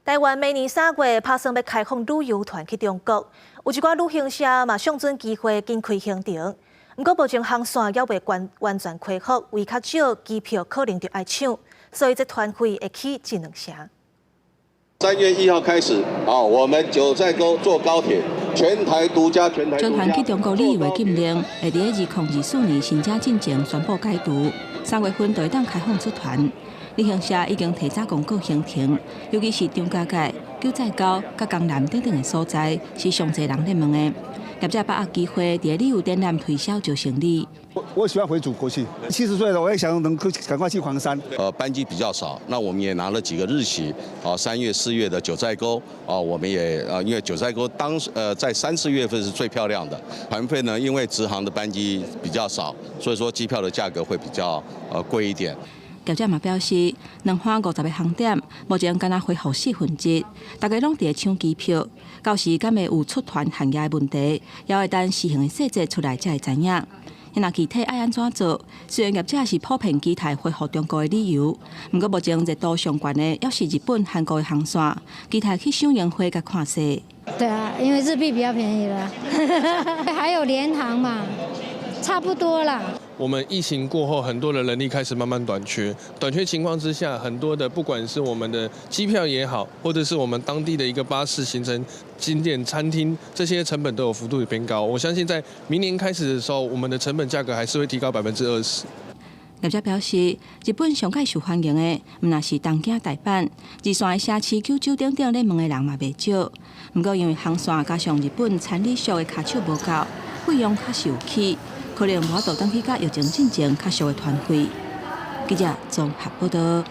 台灣明年3月拍算欲開放旅遊團去中國，有一寡旅行社嘛相準機會緊開行程。毋過目前航線猶未完完全恢復，位較少，機票可能就愛搶，所以這團費會起一兩成。3月1號開始，啊，我們九寨溝坐高鐵，全台獨家，全台獨家。全團去中國旅遊的禁令，會佇2024年新正進前宣布解除，3月份就會當開放出團。旅行社已經提早公告行程，尤其是張家界、九寨溝、佮江南等等的所在，是上濟人咧問的。業者把握機會，佇旅遊展覽推銷招生意。我喜歡回祖國去，70歲了，我也想能夠趕快去黃山。班機比較少，那我們也拿了幾個日期，啊，3月、4月的九寨溝，啊，我們也啊，因為九寨溝當時在3、4月份是最漂亮的。團費呢，因為直航的班機比較少，所以說機票的價格會比較貴一點。業者嘛表示，兩岸50個航點目前敢若恢復四分之一，大家攏佇咧搶機票，到時敢會有出團限額的問題，猶會等施行的細節出來才會知影。若具體愛按怎做？雖然業者是普遍期待恢復中國的旅遊，毋過目前熱度上懸的，猶是日本、韓國的航線，期待去賞櫻花佮看雪。對啊，因為日幣比較便宜啦，還有聯航嘛，差不多啦。我們疫情過後，很多的人力開始慢慢短缺，短缺情況之下，很多的不管是我們的機票也好，或者是我們當地的一個巴士行程、景點、餐廳，這些成本都有幅度變高。我相信在明年開始的時候，我們的成本價格還是會提高20%。業者表示，日本上蓋受歡迎的，毋但是東京、大阪，二線的城市九州等等咧問的人嘛袂少。毋過因為航線加上日本餐旅俗的跤手無夠，費用確實有起，可能無法度轉去佮疫情進前較俗的團費。記者綜合報道。